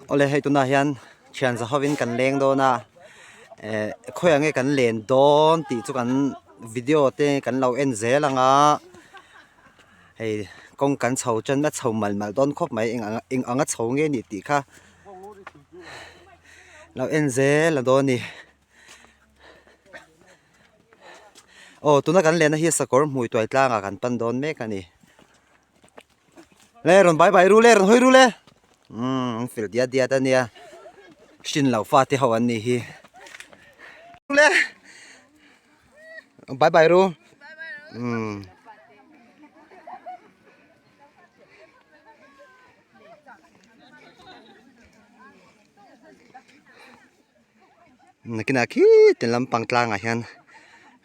Awle hei tunah hian thian za hovin kan leng dawn a eh khawiah nge kan len dawn tih chu kan video te kan lo en zel ang a hei kawng kan chho tan a chho mal mal dawn khawp mai eng ang eng anga chho nge ni tih kha lo en zel a dawn a ni. Aw tuna kan lenna hi sakawr hmui tuai tlangah kan pan dawn mek a ni. Le rawn bai bai ru le rawn hawi ru le umm an fel diat diat a nia hrin lo fate ho an nih hi le bai bai ru umm. Nakinah khi lampang tlangah hian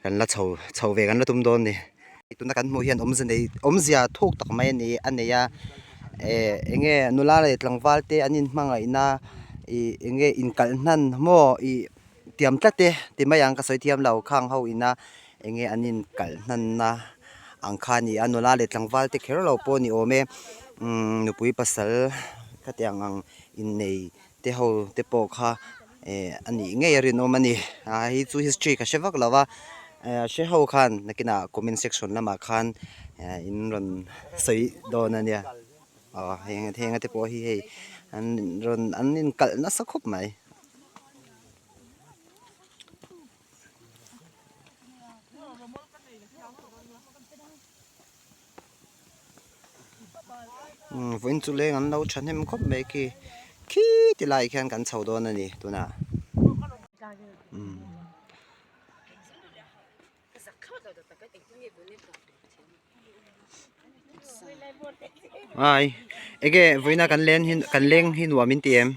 kan la chho chho ve kan la tum dawn a ni. Tuna kan hmuh hian awmze nei awmzia thuk tak mai a ni a nei a eh eng nge nula leh tlangval te an inhmangaihna ih eng nge inkalh hnan maw ih tiam tlat e ti mai ang ka sawi thiam lo khang ho ina eng nge an inkalh hnan na ang kha a ni a nula leh tlangval te kher lo pawh a ni awm e umm nupui pasal khatiang ang innei te ho te pawh kha eh a nih ngei a rinawm a ni a hei chu history ka hre vak lo va eh hre ho khan nakinah comment section lamah khan eh in rawn sawi dawn a nia aw heng heng te pawh hi hei an rawn an inkalh nasa khawp mai. Vawiin chu leng an lo thahnem khawp mai khi khi ti lai khian kan chho dawn a ni tunah ai enge vawiina kan len hi kan leng hi nuam in ti em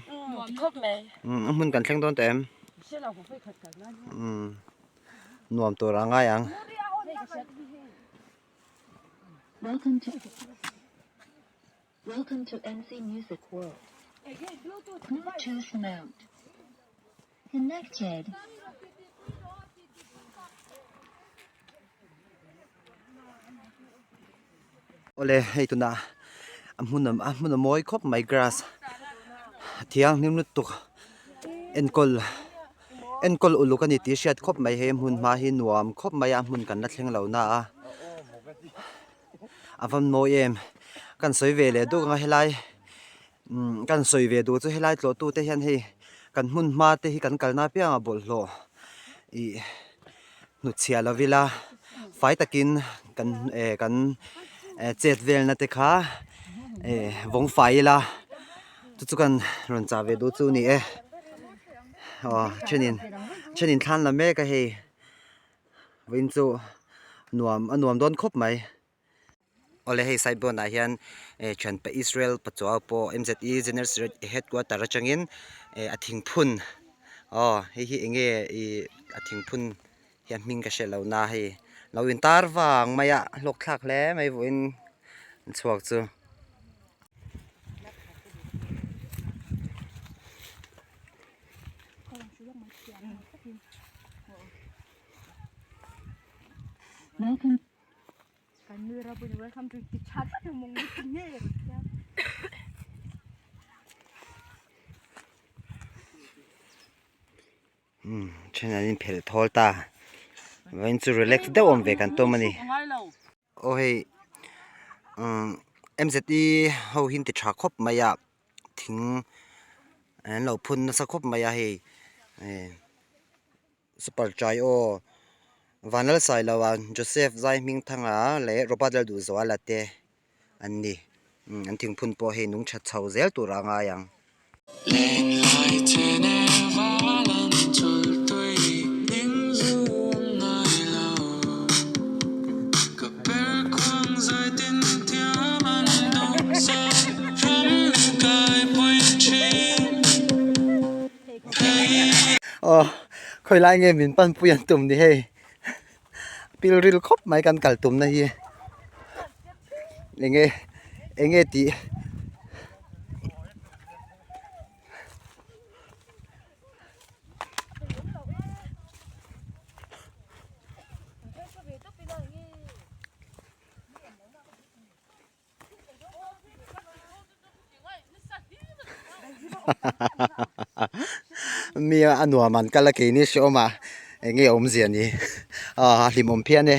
a hmun kan thleng dawn tawh em nuam tur a ngai ang. Welcome to Welcome to NC Music World. Bluetooth mode. Connected. Awle hei tunah a hmun a hmun a mawi khawp mai grass a thianghlim lutuk enkawl enkawl uluk a ni tih hriat khawp mai hei hmun hma hi nuam khawp mai a hmun kan la thleng lo na a a va mawi em kan sawi ve leh duk ang a helai umm kan sawi ve duh chu helai tlawh tu te hian hei kan hmun hma te hi kan kalna apiangah bawlhhlawh ih hnutchhiah lo ila fai takin kan eh kan eh chet velna te kha eh vawng fai ila chu chu kan rawn chah ve duh chu a ni e aw thenin thenin thlan la mek a hei vawiin chu nuam a nuam dawn khawp mai. Awle hei side board ah hian eh thianpa Israel pachuau pawh MZE General Headquarter atangin eh a thingphun aw hei hi eng nge ih a thingphun hi a hming ka hre lo na hei lo intar vang mai a hlawk thlak hle mai vawiin an chhuak chu. Umm then an inphelh thawl ta vawiin chu relax deuh awm ve kan tum a ni aw hei umm M Z E ho hi an ti tha khawp mai a thing an lo phun nasa khawp mai a hei eh. Super Chai aw Vanlal Sailoa, Joseph Zaihmingthanga leh Robert Lalduhzuala te an ni. An thingphun pawh hei nung that chho zel tur a ngai ang. Aw khawi lai nge min pan pui an tum ni hei pil ril khawp mai kan kal tum na hi enge enge tih. Mi a nuam an kal a keini hreawm ah eng nge awmzia ni a hlimawm phian e.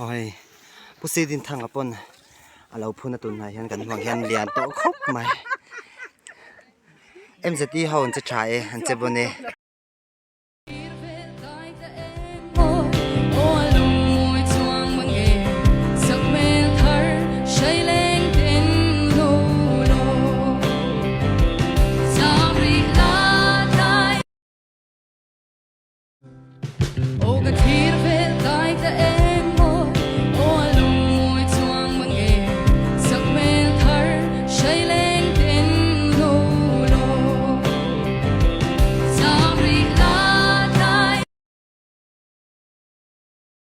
Aw hei Pu Sidinthanga pawn a lo phun a tunah hian kan hmuh hian lian tawh khawp mai. MZE ho an che tha e an che bon e.